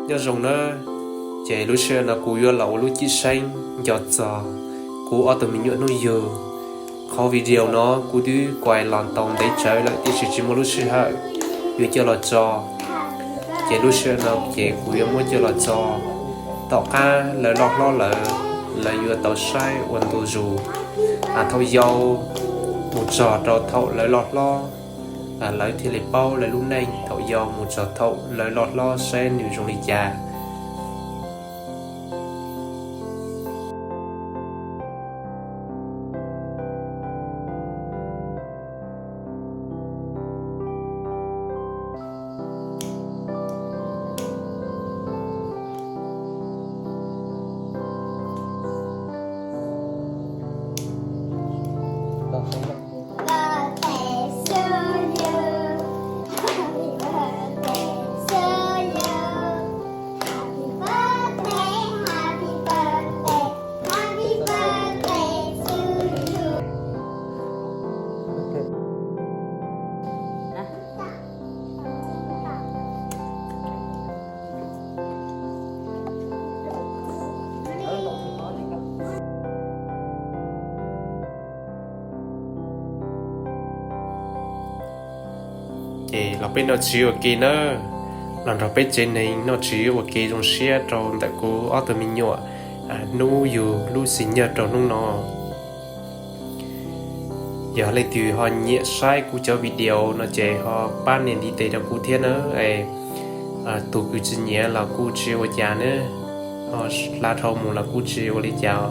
Nyob zoo nawb, ces lub sij hawm no kuv yuav los ua lub cib seeb nco txog kuv ob tug me nyuam hnub yug. Qhov video no kuv twb kuav los tau ntev tsawv lawm tiam sis tsis muaj lub sij hawm yuav coj los tso. Ces lub sij hawm no ces kuv yuav muab coj los tso tom qab lawv loj hlob lawm, lawv yuav tau saib ua ntu zus thaum yau mus txog rau thaum lawv loj hlob, lawv thiaj li paub lawv lub neej thaum yau mus txog thaum lawv loj hlob saib nws zoo li cas. Ces los peb noj tshis ua ke nawb, los nrog peb tsev neeg noj tshis ua ke zoo siab rau ntawm kuv ob tug me nyuam hnub yug lub xis nyawg rau hnub no. Yog leej twg ho nyiam saib kuv cov video no ces ho pab nias ntiv tes rau kuv thiab nawb. Tus kws tsis nyiam los kuj tsis ua cas nawb, ho hla dhau mus los kuj tsis ua li cas.